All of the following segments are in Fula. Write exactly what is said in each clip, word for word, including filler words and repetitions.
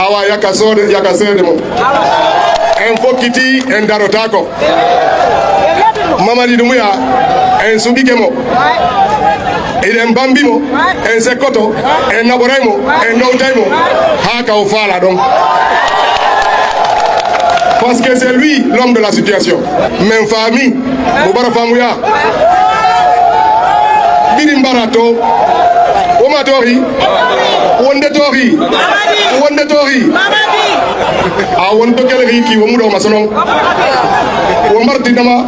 Awa yaka soode, yaka seede mo. En fokkiti, en darotaako. Mamadi Doumbouya, en suɓike mo. Eɗen bambi mo, en sekkoto, en naɓoray mo, en ɗowtay mo. Haa ka o faala ɗon. Parce que c'est lui l'homme de la situation. Men faami, mo bara faamuya. Ɓiɗi mbara to. Woma toori. Wonde toori. Wonde toori. A won to kelri ki womuɗo ma sonon. Wo mbarti dama.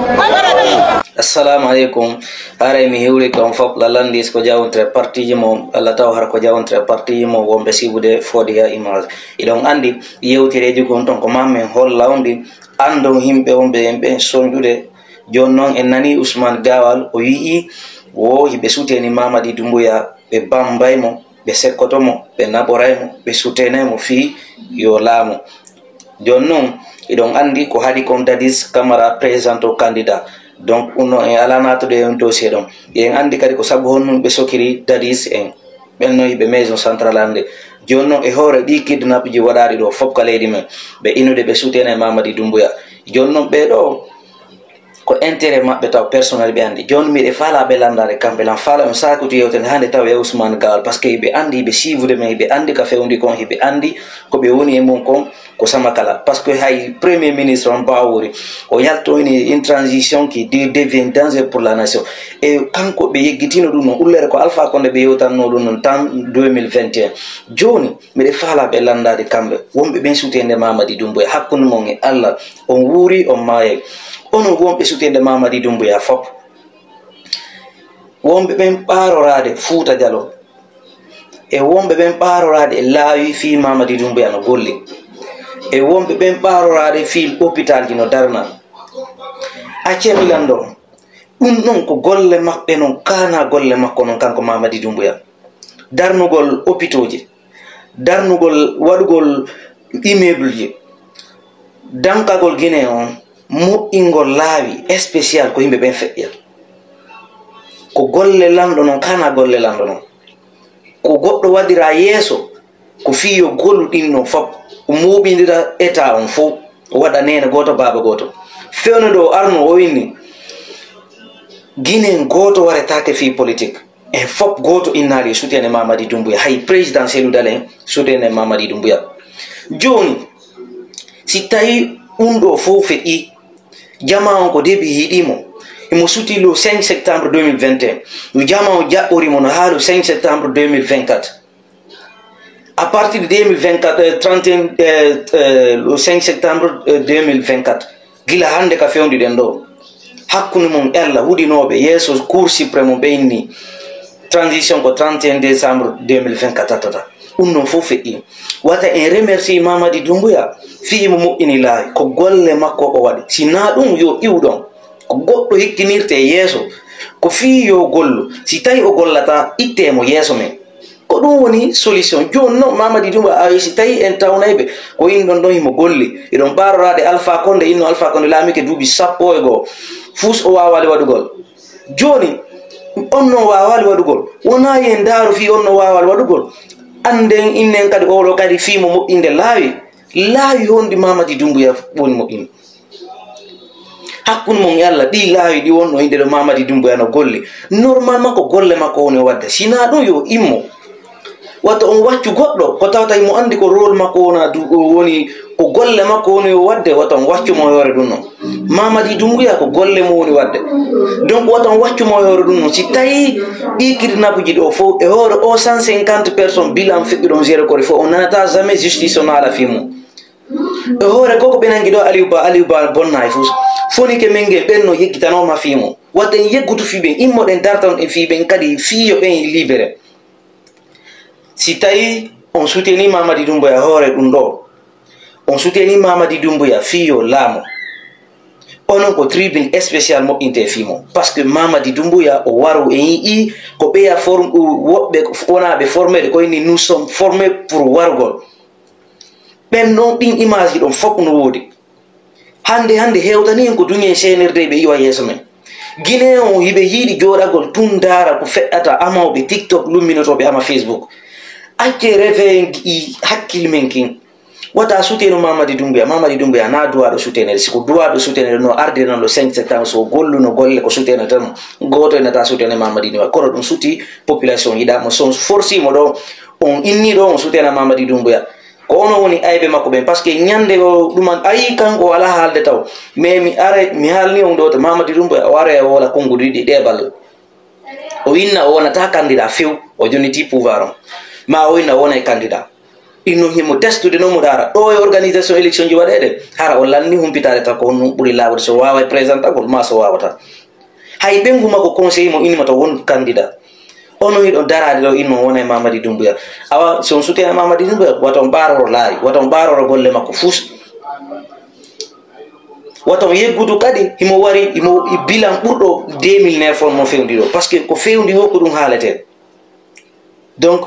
Assalamu aleykum. Haray mi hiwri kon fof lalandis ko jawontre partiji mo, Allah taw har ko jawontre partiji mo wonɓe sibude fodiya image. Iɗon andi yewtereji kon ton ko mammen holla on ɗi, andon himɓe on ɓe en ɓen sonjude. Jon non en nani Ousmane Gawal o yi'i wo hiɓe suteni Mamadi Doumbouya, ɓe bambay mo, ɓe sekkoto mo, ɓe naɓoray mo, ɓe sutenay mo fii yo laamu. Jon non iɗon andi ko haɗi kon Dadis Camara présente o candidat. Donc ɗum non en ala natude e on dossier ɗon. En andi kadi ko sabu honɗum ɓe sokiri Dadis en. Ɓen non hiɓe maison centrale hannde. Jon non e hoore ɗi kidnapji waɗaɗi ɗo fof ka leydi men, ɓe inude ɓe sutena e Mamadi Doumbouya. Jon non ɓe ɗo ko intérêt maɓɓe taw personnel ɓe andi. Jon miɗe faala ɓe landade kamɓe lan faala on sakuti yewtere hande taw e Ousmane Gawal, parce que hiɓe andi, hiɓe siivude men, hiɓe andi ka fewndi kon, hiɓe andi ko ɓe woni e mum kon ko sama kala. Parce que hay premier ministre on Bawori o yaltoyni une transition qui de- devient dangereux pour la nation. E kanko ɓe yeggitino ɗum no ullere ko Alpha Condé ɓe yewtanno ɗum non tan deux mille vingt et un. Joni miɗe faala ɓe landade kamɓe wonɓe ɓen sutende Mamadi Doumbouya, hakkunde mon e Allah, on wuuri on maayay. Onon wonɓe sutende Mamadi Doumbouya fop, wonɓe ɓen ɓaaroraade Fuuta Jalo, e wonɓe ɓen ɓaaroraade e laawi fii Mamadi Doumbouya no golli, e wonɓe ɓen ɓaaroraade fii hôpital ji no darna. Accee mi lando, ɗum non ko golle maɓɓe non, kana golle makko non kanko Mamadi Doumbouya. Darnugol hôpitaux ji, darnugol, waɗugol immeuble ji, dankagol Guinée on, moƴƴingol laawi spécial ko yimɓe ɓen feƴƴa. Ko golle lanɗo non, kana golle lanɗo non. Ko goɗɗo waɗira yeeso, ko fii yo gollu ɗin non fop, o mooɓindira état on fof, o waɗa neene gooto, baaba gooto. Fewndo ɗo o arno o inni, Guinée gooto waretaake fii politique. En fop gooto innaali e soutien e Mamadi Doumbouya, hay président Cellou Dalein soutien e Mamadi Doumbouya. Jooni, si tawi ɗum ɗo fof feƴƴi, jama on ko debi yiɗi mo, imo suti le cinq septembre deux mille vingt et un, yo jama on jaɓɓori mo no haa le cinq septembre deux mille vingt-quatre. À partir de deux mille vingt-quatre, euh, trente et un, euh, euh, le cinq septembre, euh, deux mille vingt-quatre, gila hannde ka fewndi ɗen ɗo, hakkunde mum e Allah, wuɗinooɓe yeeso Cour suprême, ɓe inni transition ko trente et un décembre deux mille vingt-quatre tattata. Ɗum ɗon fof feƴƴi. Wata en remercie Mamadi Doumbouya, fii mo moƴƴini laawi, ko golle makko o waɗi. Si naa ɗum, yo iw ɗon. Ko goɗɗo hikkinirte e yeeso, ko fii yo gollu. Si tawi o gollata, ittee mo yeeso men. Ko ɗum woni solution. Jooni noon, Mamadi Doumbouya, a, si tawi en tawnay ɓe, ko inɗon ɗon himo golli. Iɗon ɓaaroraade Alpha Condé, inno Alpha Condé laamike duuɓi sappo e goo. Fuus o waawaali waɗugol. Jooni, on noon waawaali waɗugol. Wonaa yen ndaaru fii on no waawaali waɗugol. Annden, innen kadi, oɗo kadi fii mo moƴƴinde laawi. Laawi honɗi Mamadi Doumbouya woni moƴƴinde? Hakkunde mon e Allah, ɗi laawi ɗi wonno hinde ɗo Mamadi Doumbouya no golli. Normalement ko golle makko woni o wadde. Si naa ɗum yo immo. Wata on waccu goɗɗo ko tawata himo andi ko rôle makko wona du o woni ko golle makko woni o wadde, wata on waccu mo e hoore ɗum non. Mamadi Doumbouya ko golle mo woni wadde. Donc wata on waccu mo e hoore ɗum non. Si tawi ɗi kidnapuji ɗo fof e hoore o cent cinquante personnes bilan feƴƴuɗon zéro kori fof, on nanata jamais justice on haala fii mum. E hoore koko ɓe nangi ɗo Aliou Ba, Aliou Ba bonna e fus. Foni ke men ngen ɓen no yeggitanooma fii mo. Watten yeggutu fii ɓen, immoɗen dartan e fii ɓen kadi fii yo ɓen libéré. Si tawi on soutenir Mamadi Doumbouya hoore ɗum ɗo, on soutenir Mamadi Doumbouya fii yo laamo. Onon ko tribune spécial moƴƴinte fii mo. Parce que Mamadi Doumbouya o waru en yi'i ko ɓeya form woɓɓe wonaa ɓe formé de ko inni nous sommes formés pour warugol. Ɓen noon ɗin image ji ɗon fof no woodi. Hannde hannde hewtani en ko duñe C N R D ɓe iwa yeeso men. Guinéen on hiɓe yiɗi jooɗagol tun ndaara ko feƴƴata, amawɓe TikTok, lumminotooɓe ama Facebook. Accee rêve en i hakkil men kin. Wata suteno Mamadi Dumbuya. Mamadi Dumbuya na duwaɗo sutenede. Siko duwaɗo sutenede no arde nan le cinq septembre, so golluno golle ko sutenata mo. Goto e nata sutene Mamadi Dumbuya. Kono ɗum suti population yiɗa mo, son forci mo ɗo, on inni ɗo on sutena Mamadi Dumbuya. Ko ono woni aybe makko ɓen, parce que ñande o ɗuman ayi kanko o ala haalde taw. Mais mi are mi haalni on ɗo to Mamadi Dumbuya o are o wola konnguɗi ɗi ɗe balle. O inna o wonata candidat few, o jonniti pouvoir on. Ma o inna o wona e candidat. Inno himo testude no mo dara ɗo e organisation élection ji waɗede, hara o lanni humpitade tan ko honno ɓuri lawol, so wawa e présentagol ma so wawata. Hay ɓengu makko conseil mo inima to won candidat. Ono hiɗo darade ɗo inno wona e Mamadi Dumbuya. Awa so on sutena Mamadi Dumbuya, wata on ɓaroro laawi, wata on ɓaroro golle makko fus. Wata on yeggudu kadi himo wari himo bilan ɓurɗo deux mille neuf on mo fewndi ɗo, parce que ko fewndi o ko ɗum haalete. Donc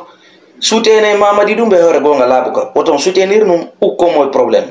sutene Mamadi Dumbuya e hoore gonga laabu ka, wata on soutenir ɗum, ukko mo e problème.